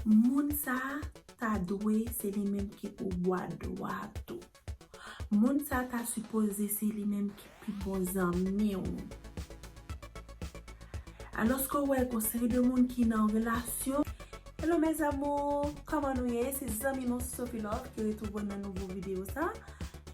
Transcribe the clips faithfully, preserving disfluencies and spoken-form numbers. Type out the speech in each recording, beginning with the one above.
Moun sa a ta dwe se li menm ki pou bwa dwa tou. Moun sa a ta sipoze se li menm ki pi bon zanmi w. Alòske w wè gon seri de moun ki nan relasyon. Hello mes amours, kòman nou ye? Se zanmi nou Sophie Love ki retwouve w nan nouvo videyo sa.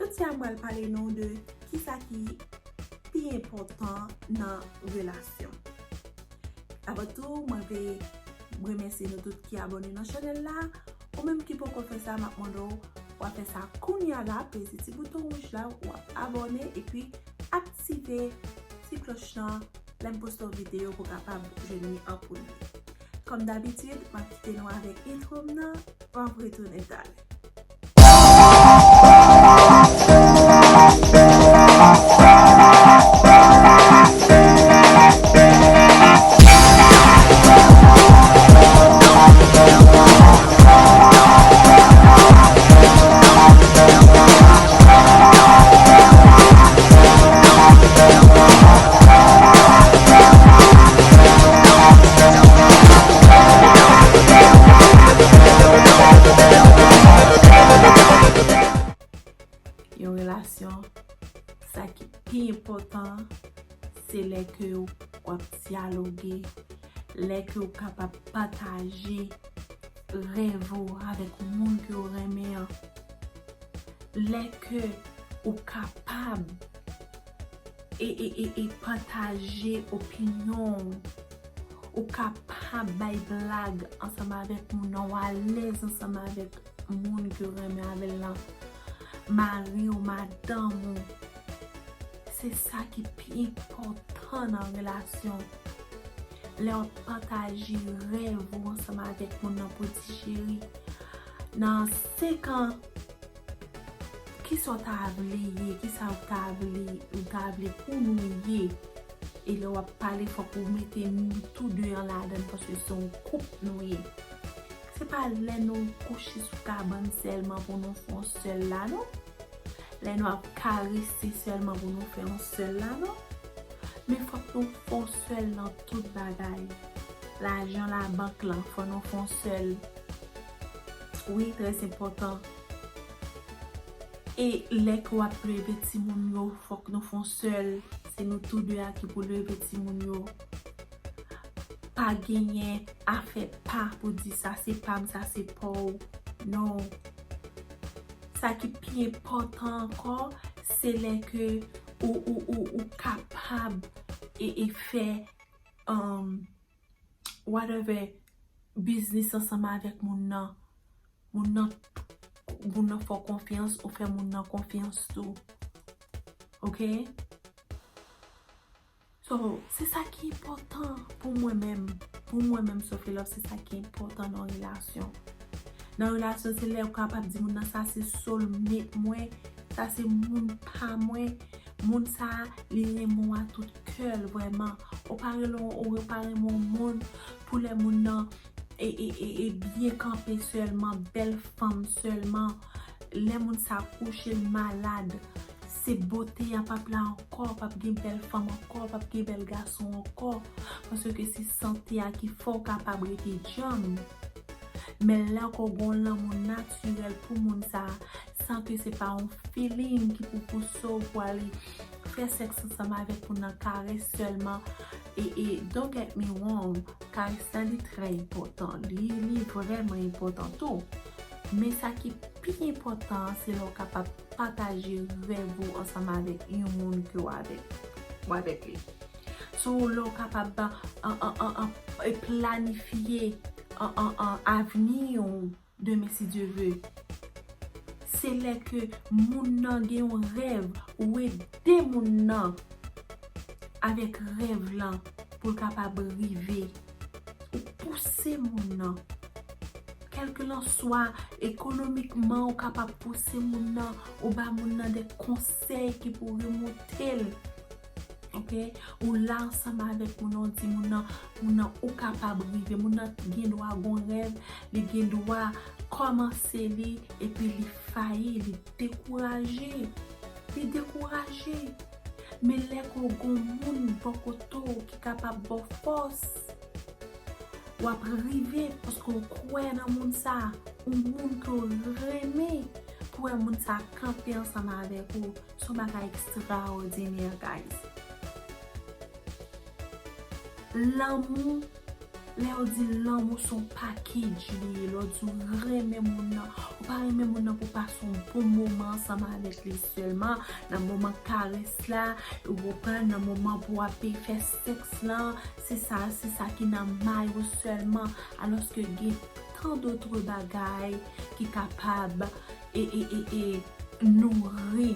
Jodi a m pral pale nou de kisa ki pi enpòtan nan relasyon. Avan tou, mwen vle remèsye nou tout ki abòne nan chanèl la. Ou menm ki poko fè sa, m ap mande w, w a fè sa kounye a la, peze ti bouton wouj la, w ap abòne, epi aktive ti klòch lan, lè m poste yon videyo pou w kapab jwenn li an premye. Kòm dabitid, m ap kite nou avèk entwo m nan, m ap retounen talè. Yon relasyon, sa ki pi enpòtan, se lè ke w ap dyaloge, lè ke w kapab pataje rèv ou avèk moun ke w renmen an, lè ke ou kapab e, e, e, e pataje opinyon w, ou kapab bay blag ansanm avèk moun nan, w alèz ansanm avèk moun ke w renmen avè l lan, mari w, madanm ou. Se sa ki pi enpòtan nan relasyon. Lè w ap pataje rèv ou ansanm avèk moun nan, piti cheri, nan senk an, kisa w ta vle ye, kisa w ta vle, ou ta vle pou nou ye. E lè w ap pale, fòk ou mete nou tou de an ladan l, paske se yon koup nou ye. Se pa lè nou kouche sou kabann sèlman pou nou fè yon sèl la, non. Lè nou ap karese sèlman pou nou fè yon sèl la, non. Men fòk nou fè yon sèl nan tout bagay. Lajan labank lan, fò nou fè yon sèl. Wi, trè enpòtan. E lè ke w ap leve timoun yo, fòk nou fè yon sèl. Se nou tou de a ki pou leve timoun yo. Pa genyen afè pa pou di sa se pa m, sa se pa w. Non. Sa ki pi enpòtan ankò, se lè ke ou, ou, ou, ou kapab e, e fè, um, whatever, biznis ansanm avèk moun nan. Moun nan, moun nan fè w konfyans, ou fè moun nan konfyans tou. Oke? So, se sa ki enpòtan pou mwen menm. Pou mwen menm, Sophie Love, se sa ki enpòtan nan relasyon. Nan relasyon, se lè ou kapab di moun nan, sa se soulmate mwen, sa se moun pa mwen. Moun sa, li renmen w a tout kè l, vrèman. Ou pa renmen, ou pa renmen yon moun pou lè moun nan e, e, e, e byen kanpe sèlman, bèl fanm sèlman. Lè moun sa kouche, l malad, se bote a p ap la ankò, p ap gen bèl fanm ankò, p ap gen bèl gason ankò, paske se sante a ki fè w kapab rete djanm. Men lè ke w gen yon lanmou natirèl pou moun sa, san ke se pa yon feeling ki pou pouse w pou ale fè sèks ansanm avèk moun nan, karès sèlman. E, e, don't get me wrong, karès la li trè enpòtan, li, li vrèman enpòtan tou. Men sa ki pi enpòtan an, se lè w kapab pataje rèv ou ansanm avèk yon moun ke w avèk, ou avèk li. So, lè w kapab, an, an, an, an, e planifye, an, an, an, avni w demen, si Dye vle. Se lè ke moun nan gen yon rèv, ou ede moun nan avèk rèv lan pou l kapab rive. Ou pouse moun nan. Kèlkelanswa, ekonomikman, ou kapab pouse moun nan, ou ba moun nan de konsèy ki pou remonte l. Oke? Ou la ansanm avèk moun nan, ou di moun nan, moun nan, ou kapab rive. Moun nan gen dwa gon rèv, li gen dwa kòmanse li, epi li fayi, li dekouraje. Li dekouraje. Men lè ke w gon moun bò kote w ki kapab ba w fòs, W ap rive paske w kwè nan moun sa, yon moun ke w renmen, pou wè moun sa kanpe ansanm avèk ou, se yon bagay ekstraòdinè, guys. Lanmou, lè yo di lanmou se yon package li ye, lè yo di w renmen moun nan, ou pa renmen moun nan pou pase yon bon moman ansanm avèk li sèlman, nan moman karès la, ou konprann, nan moman pou w ap fè sèks lan, se sa, se sa ki nan may ou sèlman, alòske gen tan dòt bagay ki kapab e, e, e, e nouri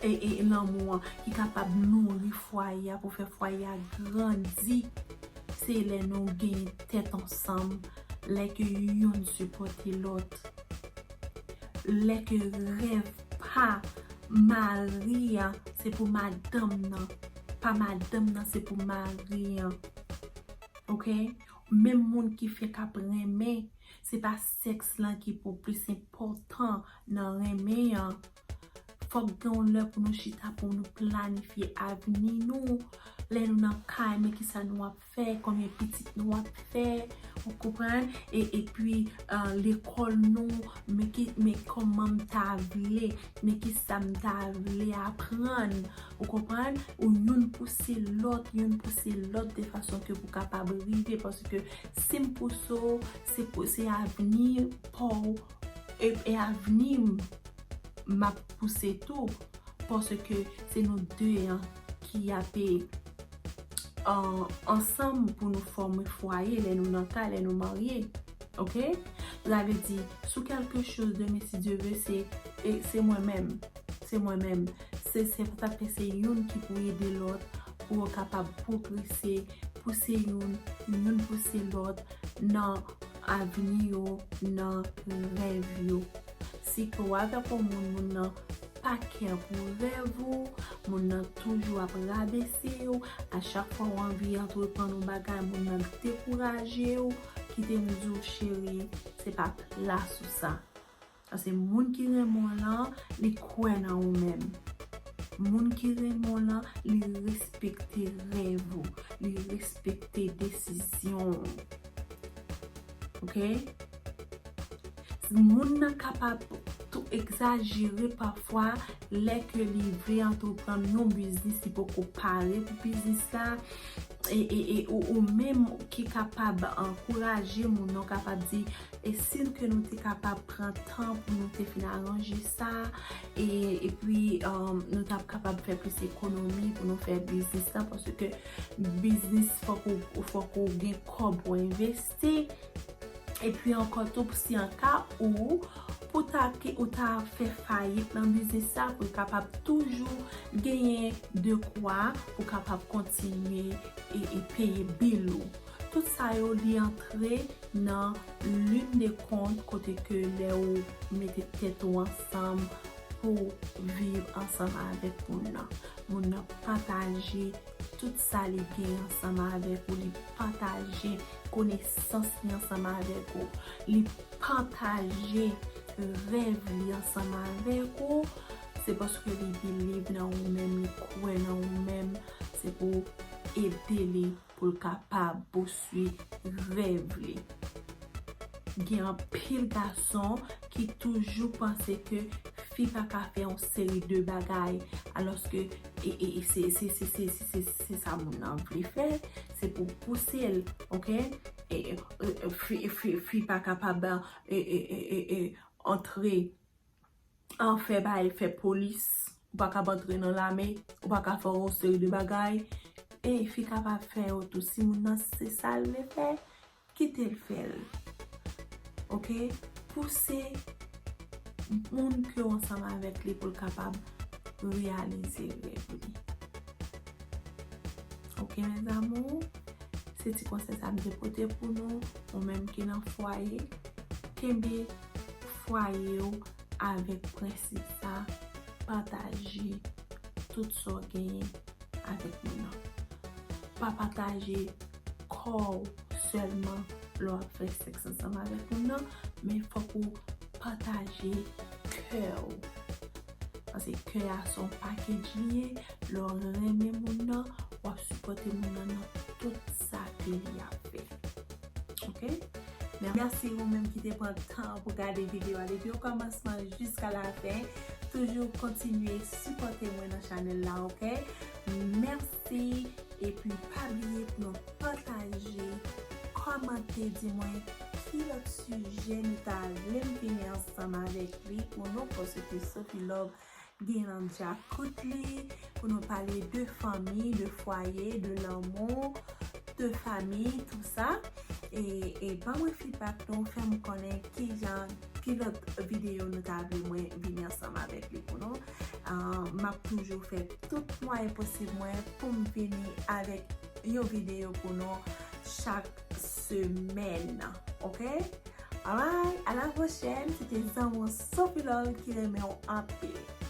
e, e lanmou an, ki kapab nouri fwaye a, pou fè fwaye a grandi. Se lè nou gen tèt ansanm, lè ke youn sipòte lòt, lè ke rèv pa mari an, se pou madanm nan, pa madanm nan, se pou mari an. Oke? Menm moun ki fèk ap renmen, se pa sèks lan ki pou plis enpòtan nan renmen an. Fòk gen yon lè pou nou chita, pou nou planifye avni nou. Lè nou nan kay, men kisa nou ap fè, konbyen pitit nou ap fè, ou konprann? E, epi, ah, lekòl nou, men ki, men kòman m ta vle, men kisa m ta vle aprann, ou konprann? Ou youn pouse lòt, youn pouse lòt de fason ke pou kapab rive, paske si m pouse w, se pou, se avni pa w, e, e avni m, m ap pouse tou, paske se nou de an ki ape, an, ansanm pou nou fòme fwaye, lè nou nan kay, lè nou marye. Oke? Sa vle di, sou quelque chose demain, si Dieu veut, se, e, se mwen menm. Se mwen menm. Se, se, sa fè se youn ki pou ede lòt, pou yo kapab pwogrese, pouse youn, youn pouse lòt nan avni yo, nan rèv yo. Si ke w avèk yon moun, moun nan pa kè pou rèv ou, moun nan toujou ap rabese w, a chak fwa w anvi antreprann yon bagay, moun nan dekouraje w, kite m di w, cheri, se pa plas ou sa. Paske moun ki renmen w lan, li kwè nan ou menm. Moun ki renmen w lan, li respekte rèv ou, li respekte desizyon w. Oke? Moun nan kapab tou egzajere pafwa lè ke li vle antreprann yon biznis, li poko pare pou biznis la. E, e, e ou, ou menm ki kapab ankouraje moun nan, kapab di, e si ke nou te kapab pran tan pou nou te fin aranje sa, e, epi, um, nou t ap kapab fè plis ekonomi pou nou fè biznis la, paske biznis fòk ou, fòk ou gen kòb pou envesti. Epi ankò tou, si an ka ou, pou ta ki, ou ta fè fayit nan biznis sa, pou kapab toujou genyen dekwa pou kapab kontinye e, e peye bil ou. Tout sa yo, li antre nan line de compte kote ke lè ou mete tèt ou ansanm pou viv ansanm avèk moun nan. Moun nan pataje tout sa li gen ansanm avèk ou, li pataje konesans li ansanm avèk ou, li pataje rèv li ansanm avèk ou, se paske li believe nan ou menm, li kwè nan ou menm, se pou ede li pou l kapab pouswiv rèv li. Gen anpil gason ki toujou panse ke fi pa ka fè yon seri de bagay, alòske e, e, e se, se, se sa moun nan vle fè, se pou pouse l, oke? E, e, e, fi, fi, fi pa kapab, e, e, e, e, e, antre an fè bagay, fè polis, ou pa ka antre nan lame, ou pa ka fè yon seri de bagay. E fi kapab fè yo tou. Si moun nan se sa l vle fè, kite l fè l. Oke? Pouse moun ke w ansanm avèk li pou l kapab reyalize rèv li. Oke, mes amours? Se ti konsèy sa m te pote pou nou, ou menm ki nan fwaye, kenbe fwaye w avèk prensip sa, pataje tout sa w genyen avèk moun nan. Pa pataje kò w sèlman lè w ap fè sèks ansanm avèk moun nan, men fòk ou pataje kè w. Paske kè a se yon package li ye, lè w renmen moun nan, w ap sipòte moun nan nan tout sa ke li ap fè. Mèsi ou menm ki te pran tan pou gade videyo a depi okòmansman jiska lafen. Toujou kontinye sipòte mwen nan chanèl la, oke? Mèsi. Epi pa bliye pou nou pataje, kòmante, di mwen ki lòt sijè nou ta vle m vini ansanm avèk li pou nou, paske Sophie Love gen nan djakout li, pou nou pale de fanmi, de fwaye, de lanmou, de fanmi, tou sa. E, e ban mwen feedback nou, fè m konnen ki jan, ki lòt videyo nou ta vle mwen vini ansanm avèk li pou nou. Uh, m ap toujou fè tout mwayen posib mwen pou m vini avèk yon videyo pou nou chak semèn. Oke? Alright, a la pwochèn, se te zanmi w Sophie Love ki renmen w anpil.